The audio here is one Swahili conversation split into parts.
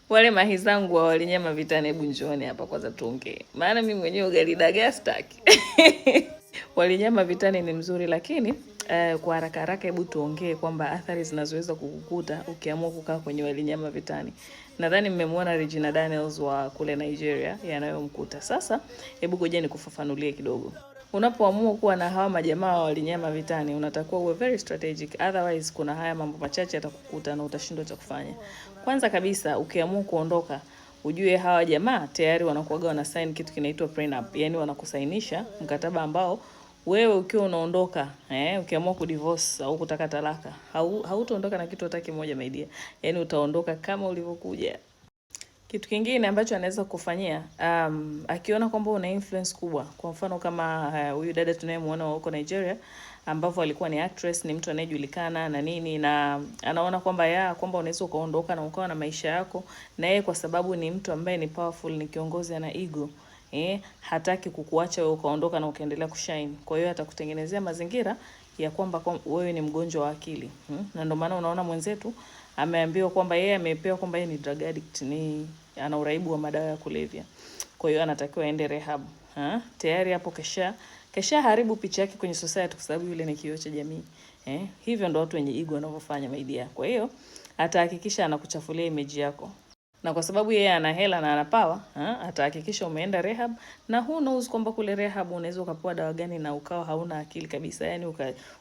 Wale mahi zangu wa walinyama vitani, hebu njooni hapa kwanza tuongee, maana mimi mwenyewe ugali dagaa sitaki. Walinyama vitani ni mzuri, lakini kwa haraka haraka, hebu tuongee kwamba athari zinazoweza kukukuta ukiamua kukaa kwenye walinyama vitani. Nadhani mmemwona Regina Daniels wa kule Nigeria yanayomkuta. Sasa hebu ngoja nikufafanulie kidogo. Unapoamua kuwa na hawa majamaa wa walinyama vitani, unatakiwa uwe very strategic, otherwise kuna haya mambo machache yatakukuta na utashindwa cha kufanya. Kwanza kabisa, ukiamua kuondoka, ujue hawa jamaa tayari wanakuaga wana sign kitu kinaitwa prenup, yani wanakusainisha mkataba ambao wewe ukiwa unaondoka, ukiamua kudivorce au kutaka talaka, hautaondoka na kitu hata kimoja, my dear. Yani utaondoka kama ulivyokuja. Kitu kingine ambacho anaweza kufanyia, akiona kwamba una influence kubwa, kwa mfano kama huyu dada tunayemuona huko Nigeria, ambavyo alikuwa ni actress, ni mtu anayejulikana na nini, na anaona kwamba ya kwamba unaweza ukaondoka na ukawa na maisha yako, na yeye kwa sababu ni mtu ambaye ni powerful, ni kiongozi, ana ego, hataki kukuacha wewe ukaondoka na ukaendelea kushine. Kwa hiyo atakutengenezea mazingira ya kwamba wewe ni mgonjwa wa akili. Na ndio maana unaona mwenzetu ameambiwa kwamba yeye amepewa kwamba yeye ni drug addict, ni ana uraibu wa madawa ya kulevya, kwa hiyo anatakiwa aende rehab. Ha? Tayari hapo kesha haribu picha yake kwenye society, kwa sababu yule ni kioo cha jamii. Hivyo ndo watu wenye ego wanavyofanya, my dear. Kwa hiyo atahakikisha anakuchafulia image yako, na kwa sababu yeye ana hela na ana power, atahakikisha umeenda rehab, na who knows kwamba kule rehab unaweza ukapewa dawa gani na ukawa hauna akili kabisa, yani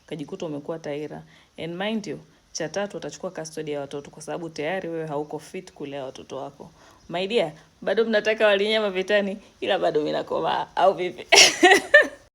ukajikuta umekuwa taira. And mind you, cha tatu, atachukua custody ya watoto kwa sababu tayari wewe hauko fit kulea watoto wako. My dear, bado mnataka walinyama vitani, ila bado mimi nakomaa au vipi?